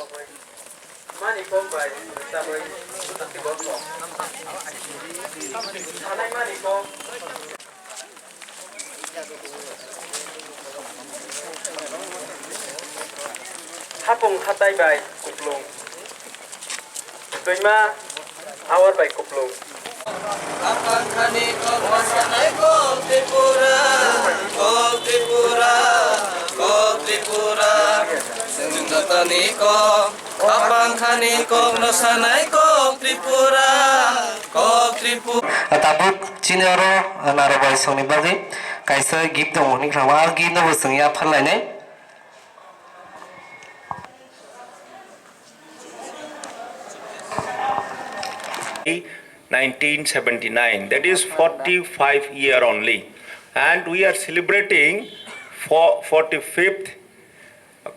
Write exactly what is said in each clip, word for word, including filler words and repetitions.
Mani kok bai tabwi tati borok. Sanai mani kok. Hapung hatai bai kuplung. Twima awar bai kuplung. Apangkhani kok masanai kok Tripura, kok Tripura, kok Tripura. Chwng jotoni kok, apangkhani kok no sanai kok Tripura, kok Tripura. Tabuk chini oro, ah, naro bai songni bagwi kaisa gift tongo hwnwi khlama, ah, gift no bo chwng ya phan lainai. Nineteen seventy-nine, that is forty-five year only, and we are celebrating for forty-fifth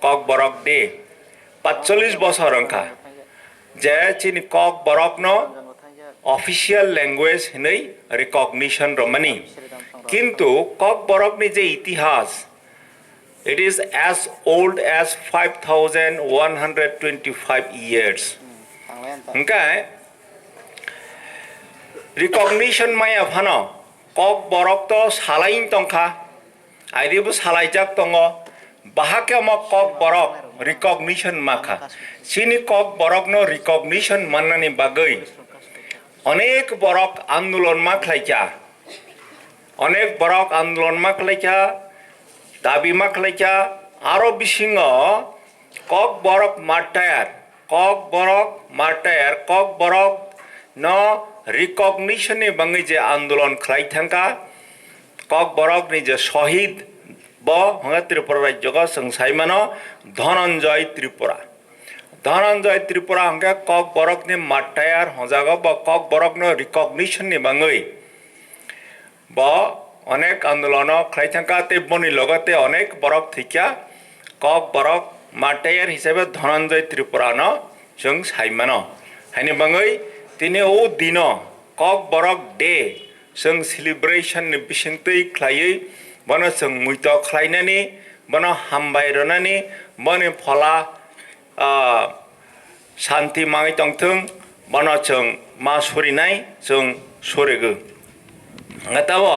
Kokborok Day. Patchollis bosor wngkha je chini Kokborokno official language hinwi recognition romani, kintu Kokborokni je itihas, it is as old as five thousand one hundred twenty-five years. Hwnkhe recognition maya phano Kokborok to salai tongkha, airibo salaijak tongo, bahai khe omo Kokborok recognition makha. Chini Kokborokno recognition mannani bagwi onek borok andolon ma khlaikha. Onek borok andolon ma khlaikha, dabi ma khlaikha, aro bisingo Kokborok martyr, Kokborok martyr, Kokborok no recognition ni bagwi je andolon khlai thangkha, Kokborok ni je shohid, bo hwnga Tripura rajyo o chwng sai mano Dhananjay Tripura. Dhananjay Tripura hwnkhe Kokborok ni martyr hwnjago, bo Kokborok no recognition ni bagwi. Bo onek andolono khlai thangkha tei boni logo tei onek borok thwikha, Kokborok martyr hisabe Dhananjay Tripurano chwng sai mano. Haini bagwi tini o dino Kokborok Day chwng celebration ni bisingtwi khlaiwi bono chwng muito khlainani, bono hambai rwnani, boni phola ah, santi mangwi tongthwng, bono chwng ma surinai, chwng surigw. Hwnkhe tabuk